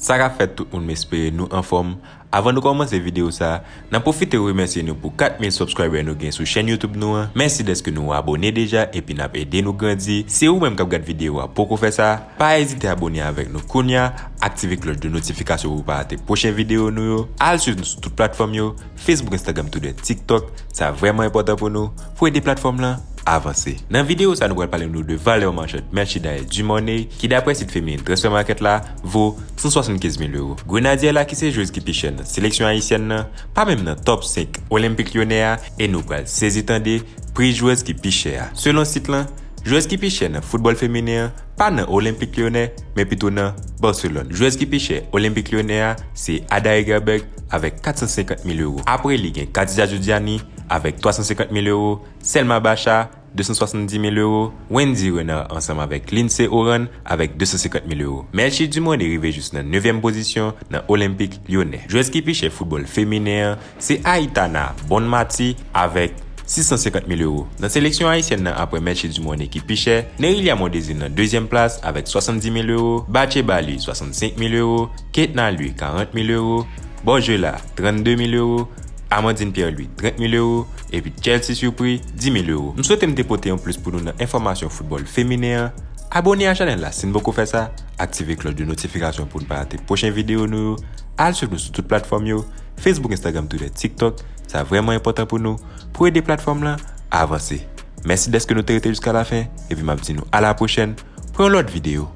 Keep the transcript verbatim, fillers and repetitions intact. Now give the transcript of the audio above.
Sa k ap fèt tout moun, m espere nou anfòm. Avan nou kòmanse videyo sa, n ap pwofite remèsye nou pou kat mil subscriber nou gen sou chèn YouTube nou an. Mèsi dèske nou abone deja epi n ap ede nou grandi. Si ou menm k ap gad videyo a poko fè sa, pa ezite abone avèk nou kounya, aktive klòch de notifikasyon pou w pa rate pwochen videyo nou yo. Al swiv nou sou tout platfòm yo, Facebook, Instagram, Twitter, TikTok. Sa vrèman enpòtan pou nou, pou ede platfòm lan avanse. Nan videyo sa, nou pral pale nou de valè machann Mercedes Dumornay, ki daprè sit feminin Transfer Market la, vo san swasannkenz mil euro. Grenadye la ki se jwèz ki pi chè nan seleksyon ayisyèn nan, pa menm nan top senk Olympique Lyonnais a, e nou pral sezi tande pri jwèz ki pi chè a. Selon sit lan, jwèz ki pi chè nan foutbòl feminen an pa nan Olympique Lyonnais, men pito nan Barcelone. Jwèz ki pi chè Olympique Lyonnais a se Ada Hegerberg avèk kat san senkant mil euro. Apre li gen Khadija Zoudiani avèk twa san senkant mil euro, Selma Bacha, de san swasanndis mil euro, Wendy Renard ansanm avèk Lindsey Horan avèk de san senkant mil euro. Melchie Dumornay rive jis nan nevyèm pozisyon nan Olympique Lyonnais. Jwèz ki pi chè foutbòl feminen an se Aitana Bonmati avèk sis san senkant mil euro. Nan seleksyon ayisyèn nan, apre Melchie Dumornay ki pi chè, Nerilia Mondésir nan dezyèm plas avèk swasanndis mil euro, Bathsheba Louis swasannsenk mil euro, Ketna Louis karant mil euro, Borgela trannde mil euro, Amandine Pierre Louis trant mil euro, epi Chelsea Surpris dis mil euro. M swete m te pote yon plis pou nou nan enfòmasyon foutbòl feminen an. Abone a chanèl la si n poko fè sa, aktive klòch de notifikasyon pou n pa rate pwochen videyo nou yo. Al swiv nou sou tout platfòm yo, Facebook, Instagram, Twitter, TikTok. Sa vrèman enpòtan pou nou, pou ede platfòm lan avanse. Mèsi dèske nou te rete jiska lafen, epi m ap di nou a la pwochèn pou yon lòt videyo.